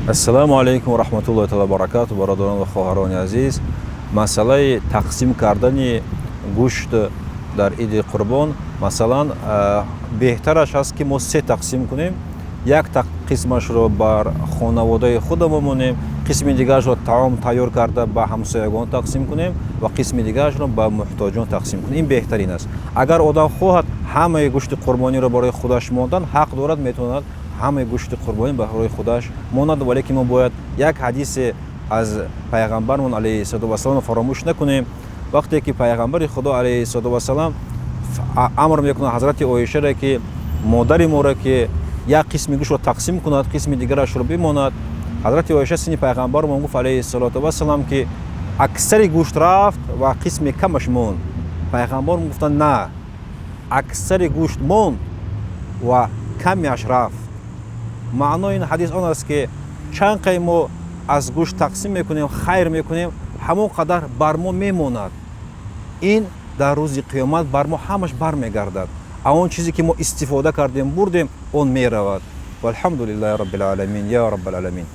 Ассалому алайкум ва раҳматуллоҳи таала баракату. Бародарон ва хоҳарони азиз, масъалаи тақсим кардани гӯшт дар Иди Қурбон, масалан, беҳтараш аст, ки мо се тақсим кунем: як қисмашро бар хонаводаи худамон монем, қисми дигарашро таом тайёр карда ба ҳамсоягон тақсим кунем ва қисми дигарашро ба муҳтоҷон тақсим кунем. Ин беҳтарин аст. Агар одам хоҳад ҳамаи гӯшти қурбониро барои худаш мондан, ҳақ дорад, метавонад ҳамаи гӯшти қурбонӣ барои худаш монад. Валекин мо бояд як ҳадисе аз пайғамбармон алайҳиссалоту вассалом фаромӯш накунем. Вақте ки пайғамбари Худо алайҳиссалоту вассалам амр мекунад ҳазрати Оишаро, ки модари моро, ки як қисми гӯштро тақсим кунад, қисми дигарашро бимонад, ҳазрати Оиша сини пайғамбармон гуфт алайҳиссалоту вассалам, ки аксари гӯшт рафт ва қисми камаш монд. Пайғамбар гуфтанд: «На, аксари гӯшт монд ва камиаш рафт». Маънои ин ҳадис он аст, ки чанд қай мо аз гӯшт тақсим мекунем, хайр мекунем, ҳамон қадар бар мо мемонад. Ин дар рӯзи қиёмат бар мо ҳамаш бармегардад, а он чизе ки мо истифода кардем, бурдем, он меравад. Валҳамду лиллаҳи раббил оламин, я раббал оламин.